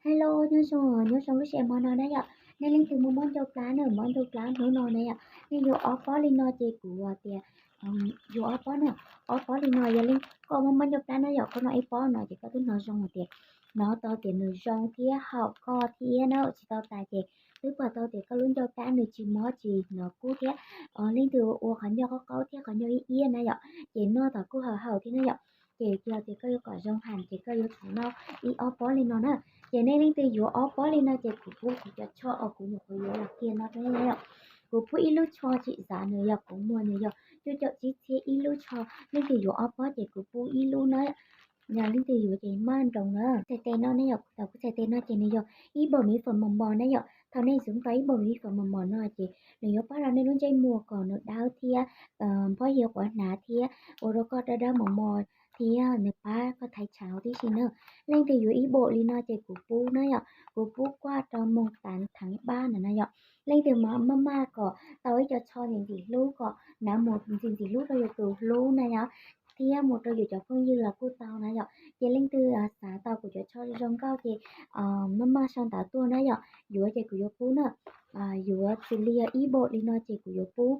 Hello, nyob zoo, nyob zoo lub sij hawm hmo no na yom. Nej leej twg muaj mob ncauj plab na, mob ncauj plab hnub no na yom, nej yuav ob pob li no ces kuv tias yuav ob pob na, ob pob li no yog leej koj muaj mob ncauj plab na yom, koj noj ib pob no ces koj twb hnov zoo tias, hnov tau tias nws zoo thiab haum koj thiab na, tsis tau tas ces twb pom tau tias koj lub ncauj plab nws tsis mob tsis hnov kub thiab, leej twg ua qhov ncauj qaub qaub thiab qhov ncauj iab iab na yom, ces noj tom kuj haum haum thiab na yom. Ces yog tias koj yuav kom zoo heev ces koj yuav tsum noj ib ob pob li no na. Ces nej leej twg yuav ob pob li no ces kuv pub kuv cov tsho uas kuv nyuam qhuav yuav los kiag no rau nej na yom. Kuv pub ib lub tsho tsim zav nws yog kuv muag nws yog cuaj caum tsib txhiab ib lub tsho, leej twg yuav ob pob ces kuv pub ib lub na. Yog leej twg yuav ces maj nroos na. Txhais tes no ne yom, kuv tau kuv txhais tes no ces nws yog ib bom mis fam mos mos na yom. Thaum nej zoov tau ib bom mis fam mos mos no ces nws yuav pab rau nej lub ntsej muag kom nws dawb thiab nphob hiav quav hnav thiab ua rau koj dawb dawb mos mos thiab nws pab koj thaiv tshav huv tib si na. Leej twg yuav ib bom li no ces kuv pub na yom, kuv pub kuaj rau moos tav theev pab na na yom. Leej twg maj maj kom tau ib co tsho ntxim ntxim hlub kom hnav mus ntxim ntxim hlub rau yus tus hlub na yom, thiab mus rau yus cov phooj ywg los kuj tau na yom. Ces leej twg xav tau kuv cov tsho zoo nkauj ces maj maj sau ntawv tuaj na yom, yuav ces kuv yuav pub na. Yuav xws li yog ib bom li no ces kuv yuav pub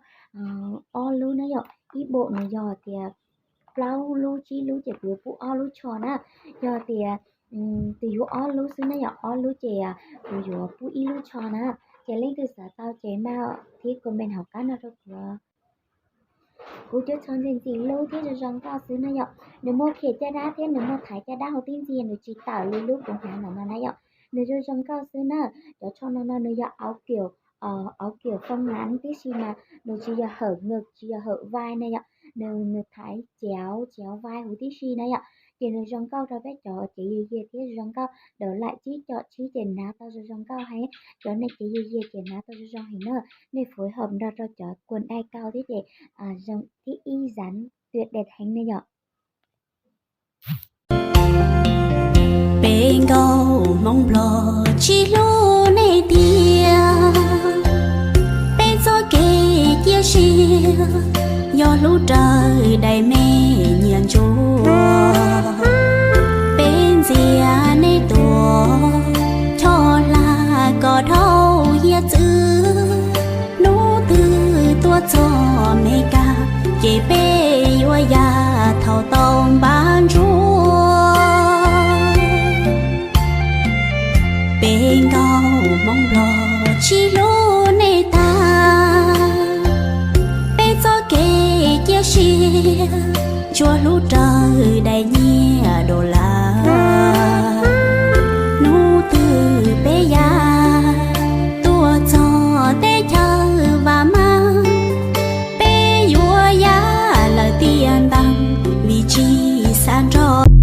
ob lub na yom, ib bom no yog tias plaub lub tsib lub ces kuv yuav pub ob lub tsho na. Yog tias tus yuav ob lub xwb na yom, ob lub ces kuv yuav pub ib lub tsho na. Ces leej twg xav tau ces maj thib comment hauv qab no rau kuv. Kuv cov tsho ntxim ntxim hlub thiab zoo zoo nkauj xwb na yom. Nws muaj khiav caj dab thiab nws muaj thaiv caj dab huv tib ntxiag, nws tsis tawm li lub kuv hnav ntawm no na yom. Nws zoo zoo nkauj xwb na. Cov tsho no no nws yog auv kiaum, auv kiaum foo lav tib si mas nws tsis yog hawm ngwm tsis yog hawm vai na yom. Nws nws thaiv cauv cauv vai huv tib si na yom. Ces nws zoo nkauj rau peb cov cev yiag yiag thiab zoo nkauj daus laim tsib caum tsib ces hnav tau zoo zoo nkauj heev. Cov nej cev yiag yiag ces hnav tau zoo zoo heev na. Nej phối hợp nrog rau cov quần đai kau thiab ces zoo thiab ib zav tuyệt đẹp heev na yom. Peb nkauj Hmoob Nplog tsis hlub nej tiag, peb txoj kev cia siab yog hlub raws daim me nyiam ntsuag. Peb ntxias nej tua choj hla kom dhau hiav txwv, hnub twg tuaj txog Meskas ces peb yuav ya thaum tau npab ntsuag. Peb nkauj Hmoob Nplog tsis hlub nej tag, peb txoj kev cia siab tsuas hlub raws daim nyiaj dollar. Hnub twg peb ya tuaj txog teb chaws vam meej, peb yuav ya lawm tiaj nteeg vim tsis xav nrog